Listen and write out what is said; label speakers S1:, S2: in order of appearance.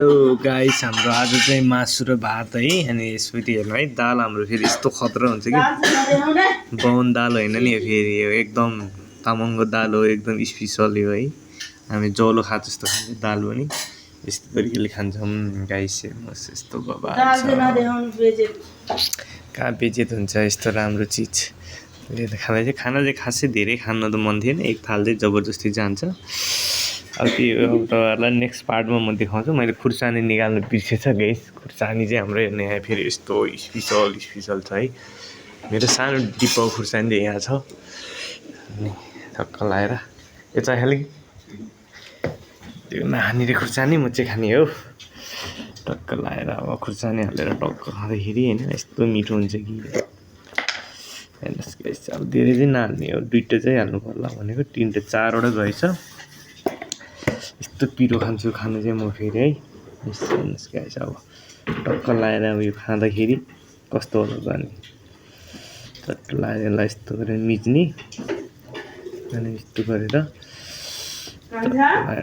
S1: guys हाम्रो आज चाहिँ मासु र भात है अनि यसपछि हेर्नु है दाल हाम्रो फेरि यस्तो खतरा हुन्छ कि बाहुन दाल होइन नि फेरि यो एकदम तामाङको दाल हो एकदम स्पेसल यो है हामी जौलो खा जस्तो खान्छ दाल पनि यस्तो तरिकाले खान्छौँ गाइस हेर्नुहोस् यस्तो बाबा कहाँ बेचेत हुन्छ यस्तो राम्रो चिज खाना चाहिँ खासै धेरै खान त मन थिएन एक थाल चाहिँ जबरजस्ती जान्छ अब त्यो तपाईँहरूलाई नेक्स्ट पार्टमा म देखाउँछु मैले खुर्सानी निकाल्नु बिर्सेछ गाइस खुर्सानी चाहिँ हाम्रो हेर्ने यहाँ फेरि यस्तो स्पेसल छ है मेरो सानो डिब्बा खुर्सानी चाहिँ यहाँ छ अनि टक्क लाएर यो चाहिँ खालि त्यो नखाने खुर्सानी म चाहिँ खाने हो टक्क लाएर अब खुर्सानी हालेर टक्क खाँदाखेरि होइन यस्तो मिठो हुन्छ कि हेर्नुहोस् गाइस अब धेरै चाहिँ नहाल्ने हो दुईवटा चाहिँ हाल्नु पर्ला भनेको तिनवटा चारवटा गएछ यस्तो पिरो खान्छु खानु चाहिँ म फेरि है यस्तो हेर्नुहोस् गाइस अब टक्क लाएर अब यो खाँदाखेरि कस्तो होला जाने टक्क लाएर यसलाई यस्तो गरेर मिच्ने अनि यस्तो गरेर लाएर